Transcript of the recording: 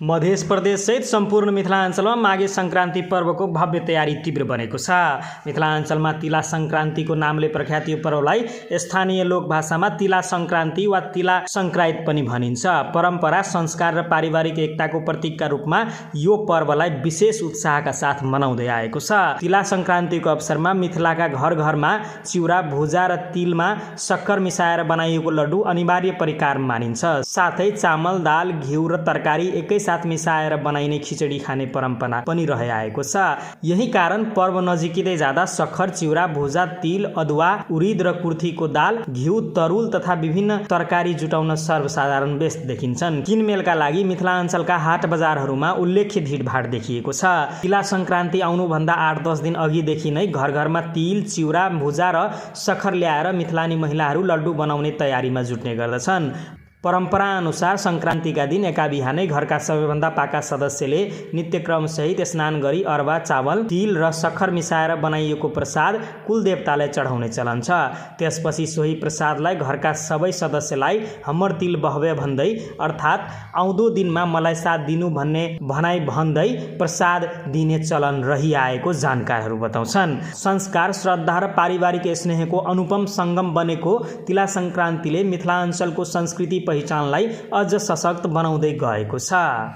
मध्य प्रदेश सहित सम्पूर्ण मिथिलाञ्चलमा माघे संक्रान्ति पर्वको भव्य तयारी तीव्र बनेको छ। मिथिलाञ्चलमा तिला संक्रान्तिको नामले प्रख्यात यो पर्वलाई स्थानीय लोकभाषामा तिला संक्रान्ति वा तिला संक्रान्ति पनि भनिन्छ। परम्परा, संस्कार र पारिवारिक एकताको प्रतीकका रूपमा यो पर्वलाई विशेष उत्साहका साथ मनाउँदै आएको छ। तिला संक्रान्तिको अवसरमा मिथिलाका घर घरमा चिउरा, भुजा र तिलमा सक्खर मिसाएर बनाइएको लड्डु अनिवार्य परिकार मानिन्छ। साथै चामल, दाल, घिउ र तरकारी एकै साथ मिसाएर बनाइने खिचडी खाने परम्परा पनि रहि आएको छ। यही कारण पर्व नजिकिँदै जाँदा सक्खर, चिउरा, भुजा, तिल, अदुवा, उरिद र कुर्थीको दाल, घिउ, तरुल तथा विभिन्न तरकारी जुटाउन सर्वसाधारण व्यस्त देखिन्छन्। किनमेलका लागि मिथिलाञ्चलका हाट बजारहरूमा उल्लेख्य भिडभाड देखिएको छ। तिला संक्रान्ति आउनुभन्दा 8-10 दिन अघिदेखि नै घर घरमा तिल, चिउरा, भुजा र सक्खर ल्याएर मिथिलानी महिलाहरू लड्डु बनाउने तयारीमा जुट्ने गर्दछन्। परम्परा अनुसार संक्रान्तिका दिन एका बिहानै घरका सबैभन्दा पाका सदस्यले नित्यक्रमसहित स्नान गरी अरवा, चावल, तिल र सक्खर मिसाएर बनाइएको प्रसाद कुलदेवतालाई चढाउने चलन छ। त्यसपछि सोही प्रसादलाई घरका सबै सदस्यलाई हमर तिल बहबे भन्दै, अर्थात् आउँदो दिनमा मलाई साथ दिनु भन्ने भनाइ भन्दै प्रसाद दिने चलन रहिआएको जानकारहरू बताउँछन्। संस्कार, श्रद्धा र पारिवारिक स्नेहको अनुपम सङ्गम बनेको तिला संक्रान्तिले मिथिलाञ्चलको संस्कृति पहिचानलाई अझ सशक्त बनाउँदै गएको छ।